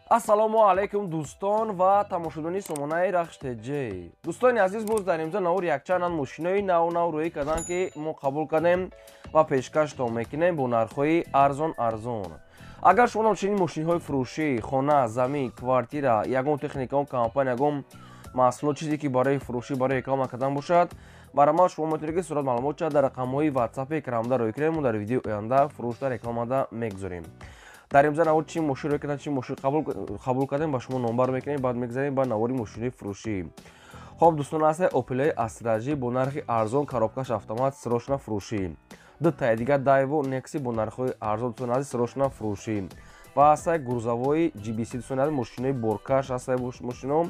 Ассалому алайкум, дӯстон ва тамошобинони сомонаи Рахш ТЖ. Дӯстони азиз, боз дар имзо навор якчанд мошинои нав нав рӯӣ карданд, ки мо қабул кардем ва пешкаштон мекунем бо нархҳои арзон арзон. Агар шумо чунин мошинҳои фурӯшӣ, хона, замин, квартира, ягон техника, он компания, ягон маҳсулот, чизе ки барои фурӯшӣ, барои реклама кардан бошад, баромад шумо метавонед, ки сурат маълумотча дар рақамҳои ватсапи экранда рӯй кунем. Мо дар видеои оянда фурӯшда, рекламада мегузорем. Дар имза навор чӣ мошин рӯй кардан, чӣ мошин қабул кардем, ба шумо номбар мекунем. Баъд мегзарем ба навори мошинои фурӯшӣ. Хоб, дӯстон, ҳаста Опелои Астра Ҷи бо нархи арзон, коробкаш автомат, срочно фурӯшӣ. Дутаи дигар Дайво Некси бо нархҳои арзон, дӯстони азиз, срочно фурӯшӣ. Ва ҳастаи грузовой GBC, дӯстони азиз, мошинои боркаш ҳастаи мошино.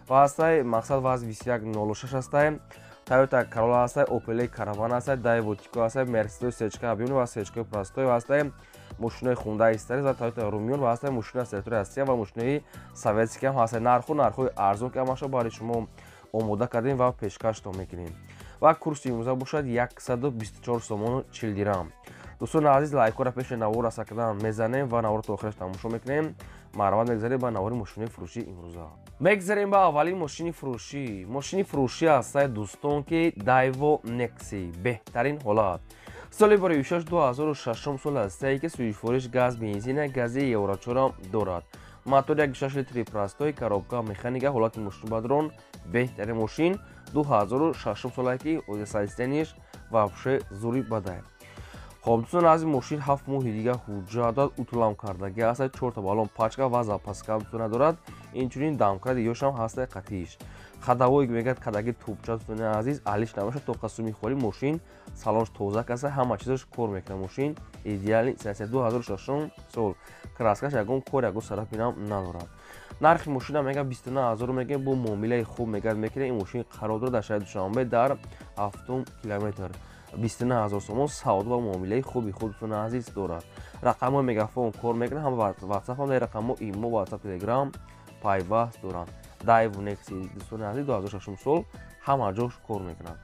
Ва ҳастаи мақсад ВАЗ 2106 ҳастаи, Тойота Королла ҳастаи, Опеле Караван ҳастаи, Дайво Тико ҳастаи, Мерседес сечка объёмный ва сечкаи простой ва ҳастаи мошинои Хундай Старис ва Тойота Румион ва ҳастаи мошинои аз территорияи Россия ва мошинои советский ҳам ҳастаи. Нарху нархҳои арзон, ки ҳамаашро барои шумо омода кардем ва пешкаштон мекунем. Ва курси имрӯза бошад 124 сомону 40 дирам. Дӯстони азиз, лайкҳоро пеши навор раса кардан мезанем ва наворро то охираш тамошо мекунем. Марҳамат, мегзарем ба навори мошинои фурӯшии имрӯза. Мегзарем ба аввалин мошини фурӯшӣ. Мошини фурӯшӣ ҳастаи, дӯстон, ки Дайво Некси, беҳтарин ҳолат, соли бори 6 2006 сол ҳастае, ки сӯзишвориш газ, бензина, гази Евро 4 дорад. Мотор 1,6 литри простой, коробка механика, ҳолати мошин бадрон беҳтарин мошин, 2006 солае, ки состояниш вообще зури бадай. Хоб, дӯстон аз мошин 7 моҳи дига ҳуҷҷат дорад, утулам кардаги ҳаста, чорта баллон пачка ва запаска дӯстона дорад. Инчунин домкрати ёшам ҳастаи қатиш. Ходовой мегӯяд, кадаги тубча, дӯстони азиз, алиш намешад, то қасуми холи. Мошин салонш тоза каса, ҳама чизаш кор мекунад, мошин идеальный. 2006 сол, краскаш ягон кор, ягон сарапинам надорад. Нархи мошина мега 29 ҳазор мегӯем, бо муомилаи хуб мегӯяд, мекунем. Ин мошин қарор дорад дар шаҳри Душанбе, дар ҳафтум километр. 29 ҳазор сомон савдо ва муомилаи хуби худ, дӯстони азиз, дорад. Рақамҳои мегафон кор мекунад, ҳама ватсап ҳам дар рақамҳо, имо, ватсап, телеграм пайваст доранд. Дайву Некси, дӯстони азиз, 2006 сол, ҳама ҷош кор мекунад.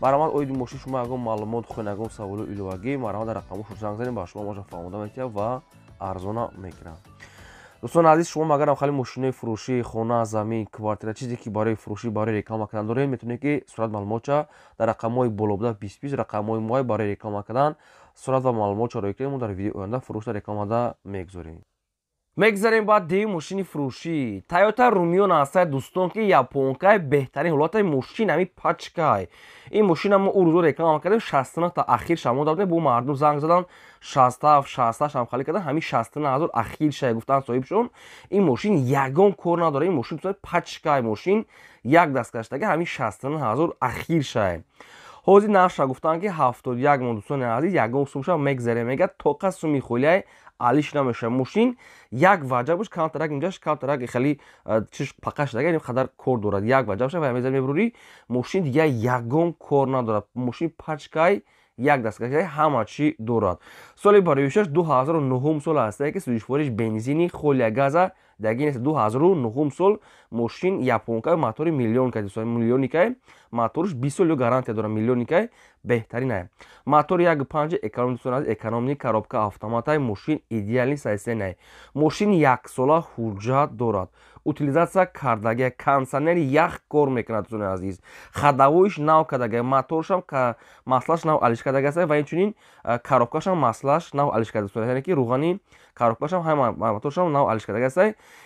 Марҳамат, оиди мошин шумо ягон маълумот хоҳед, ягон саволу иловагӣ, марҳамат, дар рақамҳо занг занед, ба шумо моша фаҳмода метиҳад ва арзона мекунад. Дӯстони азиз, шумо агарам хеле мошинои фурӯшӣ, хона, замин, квартира, чизе ки барои фурӯшӣ, барои реклама кардан дорем, метавонед, ки сурат маълумотча дар рақамҳои боло буда, 20 20 рақамҳои мои барои реклама кардан сурат ва маълумотча рӯй кунем. Мо дар видеои оянда фурӯшда, рекламада мегузорем. Мегзарем ба дуюм мошини фурӯшӣ. Тойота Румион ҳастае, дӯстон, ки японкаи, беҳтарин ҳолатаи мошин, ҳами пачкай. Ин мошина мо ӯ рӯзо реклама кардем, 69 та ахир шамо додем. Бо мардум занг задан, 67, 68 ҳам хали кардан. Ҳами 69 ҳазор ахир шая гуфтан соҳибшон. Ин мошин ягон кор надорад. Ин мошин пачкай, мошин як даст гаштага, ҳами 69 ҳазор ахир шая. Ҳозир нархша гуфтанд, ки 71 мон. Дӯстони азиз, ягон сумша мегзарем, мегӯяд, тоқа суми холияй алиш намешавад. Мошин як ваҷабш камтарак инҷаш камтарак хеле чиш пақаш дага, ин қадар кор дорад, як ваҷабша ва мезани, мебурӣ. Мошин дига ягон кор надорад. Мошин пачкай, як дастгоҳ, ҳама чӣ дорад. Соли барои 2009 сол ҳастае, ки сӯзишвориш бензини холия, газа даги нест. 2009 сол мошин, японка, мотори миллионка, миллионникай моторш, 20 сол ё гарантия дорад, миллионникай, беҳтаринай. Мотори 1,5 эконом, экономный, коробка автоматай. Мошин идеальный состояние. Мошин яксола ҳуҷҷат дорад, утилизация кардагия, кондиционери ях кор мекунад. Дӯстони азиз, ходовойш нав кардагия, моторшам маслаш нав алиш кардагиаст ва инчунин коробкашам маслаш нав алиш карда, яъне ки рӯғани коробкашам ҳама моторшам нав алиш кардагиаст.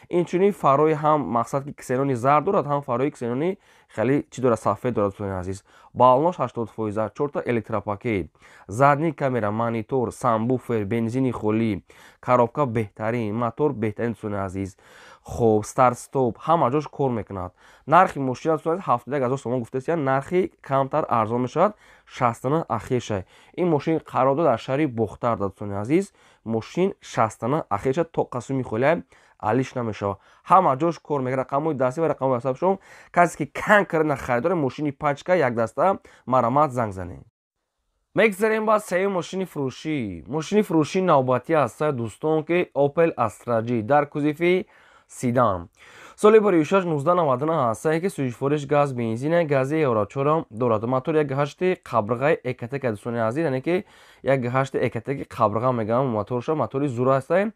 Инчунин фарои ҳам мақсад ки ксенони зард дорад, ҳам фарои ксенони хеле чӣ дорад, сафед дорад. Дӯстони азиз, баллонош 80%, чорта электропакет, задний камера, монитор, сабвуфер, бензини холӣ, коробка беҳтарин, мотор беҳтарин. Дӯстони азиз, хоб, старт стоп, ҳама ҷош кор мекунад. Нархи мошина 71 ҳазор сомон гуфтаст, нархи камтар арзон мешавад, 69 ахир. Ин мошин қарор дорад дар шаҳри Бохтар. Дӯстони азиз, мошин 69 ахир, то қасуми холия алиш намешавад, ҳама ҷош кор мекунад. Рақамҳои дастӣ ва рақамҳои ватсапшон. Касе ки конкретно харидори мошини пачка, якдаста, марҳамат, занг занед. Мегзарем ба сеюм мошини фурӯшӣ. Мошини фурӯшии навбатӣ ҳастад, дӯстон, ки Опел Астра Ҷи дар кузови седан, соли барои 1999 ҳастае, ки сӯзишвориш газ, бензина, гази Евро 4 дорад. Мотор 1,8 қабрғаи Ecotec, дӯстони азиз, яъне ки 1,8 Ecotec қабрға мегӯям моторша, мотори зур ҳастае.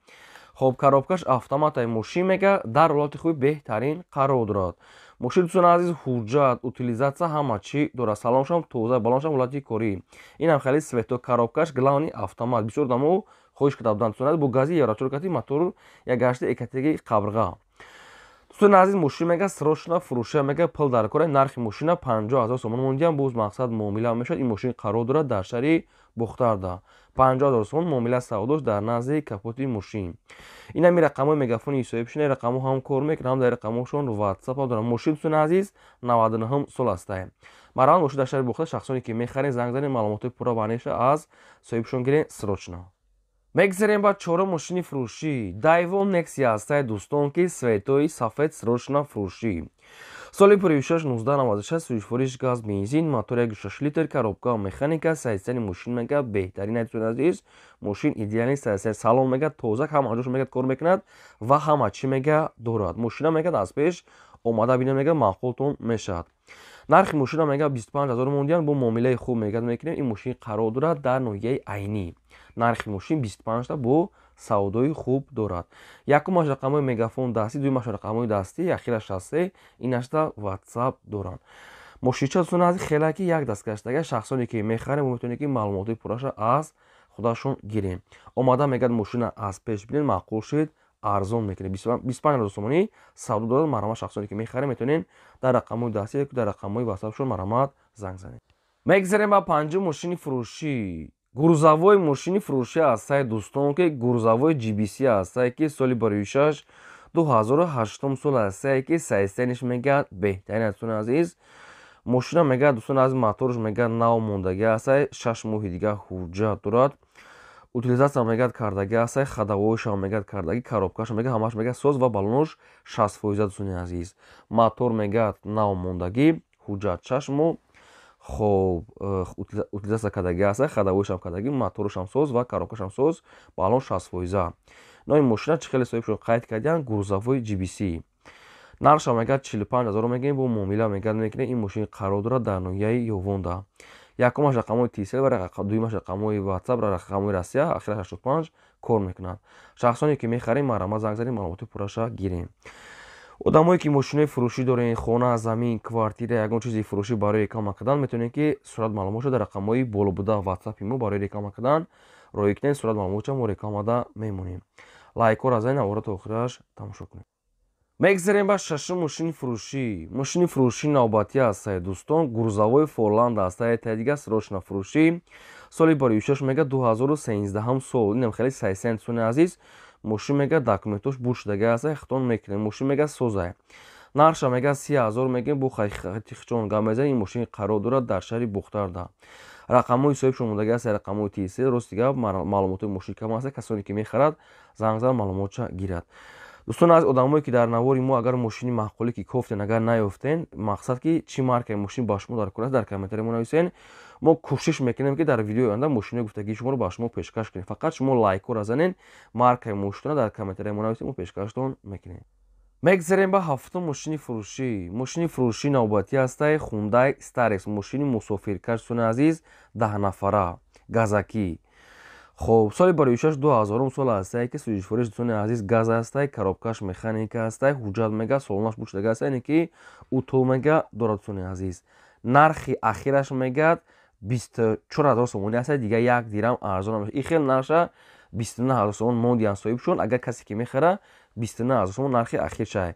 Хоб, коробкаш автоматай. Мошин мега дар ҳолати хуби беҳтарин қарор дорад. Мошин, дӯстони азиз, ҳуҷҷат, утилизация, ҳама чӣ дорад. Салоншам тоза, балоншам ҳолати корӣ. Инам хеле цвето, коробкаш главный автомат. Бисёр одамо хоҳиш карда буданд, дӯстони азиз, бо гази евро 4 кати, мотор як гашти экатеги қабрға. Дӯстони азиз, мошин мега срочно фурӯша, мега пул дар кора. Нархи мошина 50 000 сомон мондиям, боз мақсад муомила мешавад. Ин мошин қарор дорад дар шаҳри Бохтарда. 50 000 сомон муомила, савдош дар назди капоти мошин. Инами рақамҳои мегафони соҳибшина, рақамҳо ҳам кор мекунад, ҳам дар рақамҳошон ватсап ҳам дорад. Мошин, дӯстони азиз, 99-ҳум сол астае. Марҳамат, мошин дар шаҳри Бохтар. Шахсоне ки мехаред, занг занед, маълумотҳои пурра ва аниқша аз соҳибшон гиред срочно. Мегзарем ба чорум мошини фурӯшӣ. Дайво Нексия ҳастае, дӯстон, ки цветои сафед, срочно фурӯшӣ. Соли пуришаш 1996, сӯзишвориш газ, бензин, мотор 1,6 литр, коробка механика. Состояни мошин мега беҳтарин, дӯстони азиз, мошин идеальный состояни. Салон мега тоза, ҳама ҷош мега кор мекунад ва ҳама чӣ мега дорад. Мошина мега аз пеш омада бина, мега маъқултон мешавад. Нархи мошина мега 25 000 мондиан, бо муомилаи хуб мега мекунем. Ин мошин қарор дорад дар ноҳияи Айнӣ. Нархи мошин 25та, бо савдои хуб дорад. Якумаш рақамҳои мегафон дастӣ, дуюмаш рақамҳои дастӣ, ахираш 63, инашта ватсап доранд. Мошинча, дӯстони азиз, хеле ки як даст гаштага. Шахсоне ки мехарем, мо метавонем ки маълумотҳои пурраша аз худашон гирем. Омада мегӯяд, мошина аз пеш бинед, маъқул шуд, арзон мекунед. 25 000 сомонӣ савдо дорад. Марҳамат, шахсоне ки мехарем, метавонед дар рақамҳои дастӣ ё дар рақамҳои ватсапшон марҳамат занг занед. Мегзарем ба панҷум мошини фурӯшӣ. Грузовой мошини фурӯшӣ ҳастае, дӯстон, ки грузовой GBC ҳастае, ки соли бароишаш 2008 сол ҳастае, ки состояниш мегӯяд беҳтарин, дӯстони азиз. Мошина мегӯяд, дӯстони азиз, моторш мегӯяд нав мондагӣ ҳастае, 6 моҳи дигар ҳуҷҷат дорад. Утилизация мегӯяд кардагӣ ҳастае, ходовойшам мегӯяд кардагӣ, коробкаша мегӯяд ҳамаш мегӯяд соз ва баллонош 60%. Дӯстони азиз, мотор мегӯяд нав мондагӣ, ҳуҷҷат 6 моҳ. Хоб, утилизация кардагӣ ҳастае, ходовойшам кардагӣ, моторушам соз ва коробкашам соз, баллон 60%. Номи мошина чӣ хеле соҳибшон қайд кардианд, грузовой GBC. Нархша мегӯяд 45 000 мегӯем, бо муомила мегӯяд мекунем. Ин мошин қарор дорад дар ноҳияи Ёвонда. Якумаш рақамҳои Тисел ва дуюмаш рақамҳои ватсап, рақамҳои Россия, ахираш 85 кор мекунад. Шахсоне ки мехарем, марҳамат, занг занем, маълумоти пурраша гирем. Одамое ки мошинои фурӯшӣ дорем, хона, замин, квартира, ягон чизи фурӯшӣ барои реклама кардан, метавонед ки сурат маълумотшо дар рақамҳои боло буда ватсапи мо барои реклама кардан роҳӣ кунед. Сурат маълумотша мо рекламада мемонем. Лайкҳоро занед, навора то охираш тамошо кунед. Мегзарем ба шашум мошини фурӯшӣ. Мошини фурӯшӣ навбатӣ ҳастае, дӯстон, грузовой Форланд ҳастае, таи дига срочно фурӯшӣ. Соли бароишаш мега 2013 сол. Инам хеле сайсен, дӯстони азиз. Мошин мега документош буд шудагӣ ҳастае, хитон мекунем. Мошин мега созае. Нархша мега 30 000 мегӯем, бо хатихчон гап мезанем. Ин мошин қарор дорад дар шаҳри Бухтарда. Рақамҳои соҳибшон мондагӣ ҳастае, рақамҳои Тисел. Рости гап, маълумотҳои мошин кам ҳастае. Касоне ки мехарад, занг зан, маълумотша гирад. Дӯстон аз одамое ки дар навори мо агар мошини маъқуле ки кофтен, агар наёфтен, мақсад ки чӣ маркаи мошин ба шумо дар кор аст, дар комментария мо нависен. Мо кӯшиш мекунем, ки дар видеои оянда мошинои гуфтагии шуморо ба шумо пешкаш кунем. Фақат шумо лайкҳоро занен, маркаи мошинро дар комментария мо нависем, мо пешкаштон мекунем. Мегзарем ба ҳафтум мошини фурӯшӣ. Мошини фурӯшӣ навбатӣ ҳастаи Хундай Старекс, мошини мусофиркаш, дӯстони азиз, 10 нафара, газакӣ. Хоб, соли бароишаш 2000 сол ҳастае, ки сӯзишвориш, дӯстони азиз, газ ҳастае, коробкаш механика ҳастае, ҳуҷҷат мега солонаш буд шудага ҳастае, яъне ки утул мега дорад. Дӯстони азиз, нархи ахираш мегӯяд 24 000 сомонӣ ҳастае, дига як дирам арзон намешавад. Ин хел нархша 29 000 сомон мондиан соҳибшон. Агар касе ки мехара, 29 000 сомон нархи ахиршае.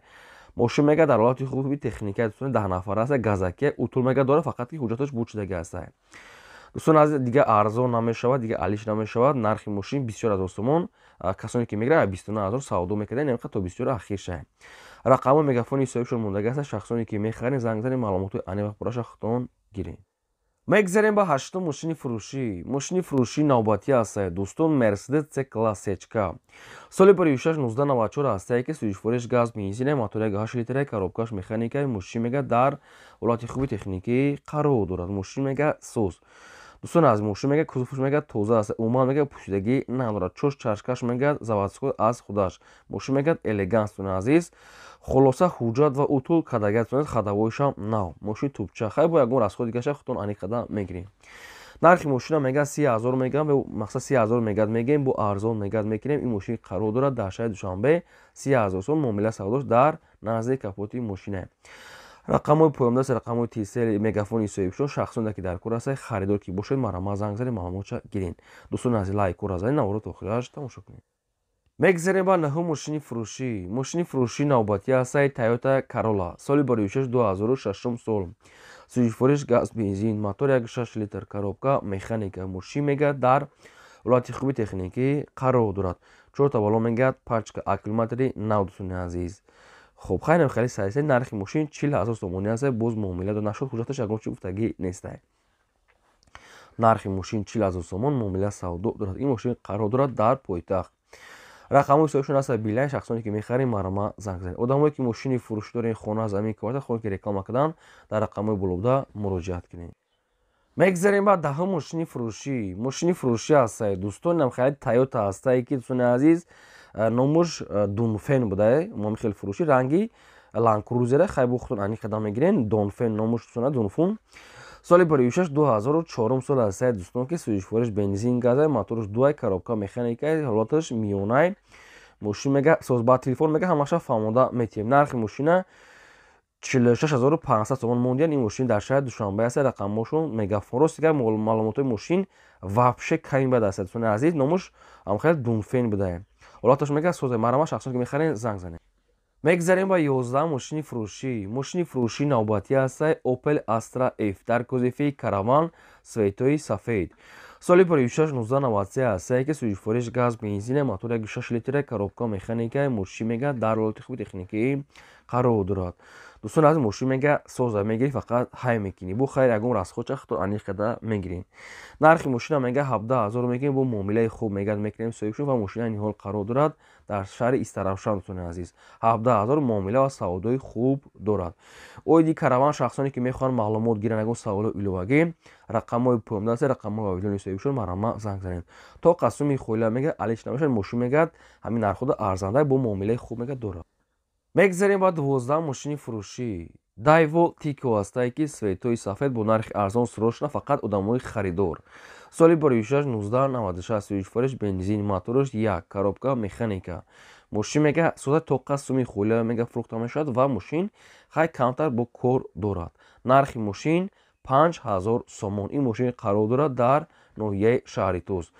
Мошин мега дар ҳолати хуби техника, дӯстони, 10 нафара ҳастае, газакия, утул мега дорад, фақат ки ҳуҷҷаташ буд шудага ҳастае. Дӯстони азиз, дига арзон намешавад, дига алиш намешавад. Нархи мошин 24 000 сомон. Касоне ки мегирад, 29 000 савдо мекарданд, намеқа то бисёр ахир шавад. Рақамҳои мегафони соҳибшон мондагӣ ҳастанд. Шахсоне ки мехаред, занг занед, маълумотҳои аниқ пурраша худтон гиред. Мегзарем ба ҳаштум мошини фурӯшӣ. Мошини фурӯшӣ навбатӣ ҳастае, дӯстон, Мерседес С класс сечка. Соли бароишаш 1994 ҳастае, ки сӯзишвориш газ, бензине, мотор 1,8 литра, коробкаш механика. Мошин мега дар ҳолати хуби техникӣ қарор дорад. Мошин мега соз, дӯстон аз мошин мега кузовш мега тоза аст, умуман мега пӯшидагӣ надорад. Чош чашкаш мега заводской аз худаш. Мошин мега элегант, дӯстони азиз. Хулоса, ҳуҷҷат ва утул кардагӣ, ходовойшам нав. Мошин тупча, хай, бо ягон расход дигаша худтон аниқ карда мегирем. Нархи мошина мега 30 000 мегам, мақсад 30 000 мегад мегем, бо арзон мегад мекунем. Ин мошин қарор дорад дар шаҳри Душанбе, 30 000 сом муомила савдош дар назди капоти мошина. Рақамҳои поёндаст, рақамҳои Тисел, Мегафони соҳибшон. Шахсоне ки дар кор ҳастед, харидор ки бошед, марҳамат, занг занед, маълумотша гирен. Дӯстони азиз, лайкора занед, наворо то охираш тамошо кунед. Мегзарем ба наҳум мошини фурӯшӣ. Мошини фурӯшӣ навбатӣ ҳастаи Тойота Карола, соли барои 2006 сол, сӯзишвориш газ, бензин, мотор 1,6 литр, коробка механика. Мошин мегӯяд, дар ҳолати хуби техникӣ қарор дорад. Чорта баллон мегӯяд, пачка, аккумулятори нав, дӯстони азиз. Хуб, хайнам хеле сайсай. Нархи мошин 40 000 сомонӣ аст, боз муомила нашуд, ҳуҷҷаташ ягон чи гуфтагӣ нестай. Нархи мошин 40 000 сомон, муомила савдо дорад. Ин мошин қарор дорад дар пойтахт. Рақамҳои соҳибшон аст Билайн. Шахсоне ки мехарем, марҳамат, занг занед. Одамое ки мошини фурӯшӣ дорем, хона, замин, квартира, хоҳем ки реклама кардан, дар рақамҳои болобуда муроҷиат кунед. Мегзарем ба даҳум мошини фурӯшӣ. Мошини фурӯшӣ ҳастае, дӯстон, нам хеле Тойота ҳастае, ки, дӯстони азиз, номуш Дунфен будае. Моми хеле фурӯшӣ ранги Ландкрузера, хай бо худтон аниқ қадам мегирен. Донфен номуш, дӯстона, Дунфун, соли барои 2004 сол ҳастае, дӯстон, ки сӯзишвориш бензин, газай, моторш дуай, коробка механикай, ҳолаташ миёнай. Мошин мега соз, ба телефон мега ҳамаша фаҳмода метиҳем. Нархи мошина 46 500 сомон мондиян. Ин мошин дар шаҳри Душанбе аст, рақамҳошон Мегафон. Рости гап, маълумотҳои мошин вообще ками бад аст, дӯстони азиз. Номуш ҳамхел Дунфен будае, ҳолаташ мега созе. Марҳамат, шахсоне ки мехарен, занг занед. Мегзарем ба 11 мошини фурӯшӣ. Мошини фурӯшӣ навбатӣ ҳастаи Опел Астра Ф дар кузови Караван, цветои сафед, соли барои 1993 ҳастае, ки сӯзишвориш газ, бензина, мотор 1,6 литра, коробка механика. Мошин мега дар ҳолати хуби техникӣ қарор дорад. Дӯстон азиз, мошин мега соза, мегирӣ, фақат ҳай мекунӣ, бо хайр ягон расходча худто аниқ карда мегирем. Нархи мошина мега 17 000 мегирем, бо муомилаи хуб мегад мекунем соҳибшон. Ва мошина ниҳол қарор дорад дар шаҳри Истаравшан. Дӯстони азиз, 17 000, муомила ва савдои хуб дорад. Оиди Караван шахсоне ки мехоҳанд маълумот гиранд, ягон саволои иловагӣ, рақамҳои поёндаст, рақамҳои вавилони соҳибшон, марҳамат, занг занед. То қасуми хоила мега алиш намешавад. Мошин мегӯяд, ҳамин нархҳода арзанда, бо муомилаи хуб мегӯяд дорад. Мегзарем ба 12 мошини фурӯшӣ. Дайво Тико ҳастае, ки цветои сафед, бо нархи арзон, срочно фақат одамои харидор. Соли барои 1996, сӯзишвориш бензин, мотораш як, коробка механика. Мошин мега соза, тоқа суми хоила мега фурӯхта мешавад. Ва мошин хай камтар бо кор дорад. Нархи мошин 5000 сомон. Ин мошин қарор дорад дар ноҳияи шаҳри Тӯс.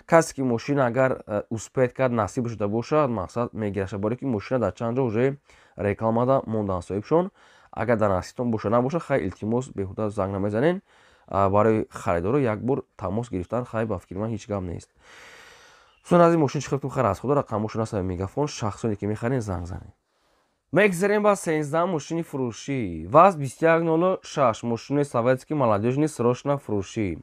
Касе ки мошин агар успеть кард, насиб шуда бошад, мақсад мегираша, барое ки мошина дар чанд ҷо уже рекламада мондан соҳибшон. Агар дар насибтон боша, набоша, хай, илтимос, беҳуда занг намезанен. Барои харидоро як бор тамос гирифтан, хай, ба фикри ман, ҳеҷ гап нест. Дӯстон азиз, мошин чӣ хел хар аз худо, рақамҳошон аст Мегафон. Шахсоне ки мехарен, занг занед. Мегзарем ба 13 мошини фурӯшӣ. ВАЗ 2106, мошинои советский, молодёжный, срочно фурӯшӣ.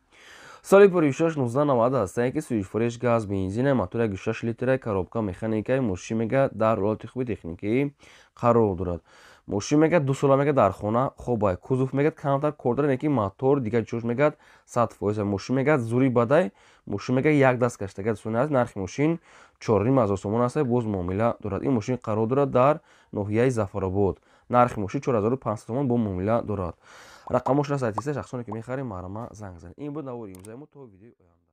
Соли пуришаш 1990 ҳастае, ки сӯзишвориш газ, бензина, мотор 1,6 литра, коробка механикаи. Мошин мега дар ҳолати хуби техникӣ қарор дорад. Мошин мега 2 сола мега дар хона хобай. Кузов мегӯяд, камтар кор дорад, лекин мотор, дигар ҷош мегӯяд, 100%. Мошин мегӯяд, зури бадай. Мошин мегӯяд, як даст гаштага. Дӯстони азиз, нархи мошин 4500 сомон аст, боз муомила дорад. Ин мошин қарор дорад дар ноҳияи Зафаробод. Нархи мошин 4500 сомон, бо муомила дорад. Рақамҳош аст. Шахсоне ки мехарем, марҳамат, занг занед. Ин буд навори имрӯзаи мо. То видеои оянда.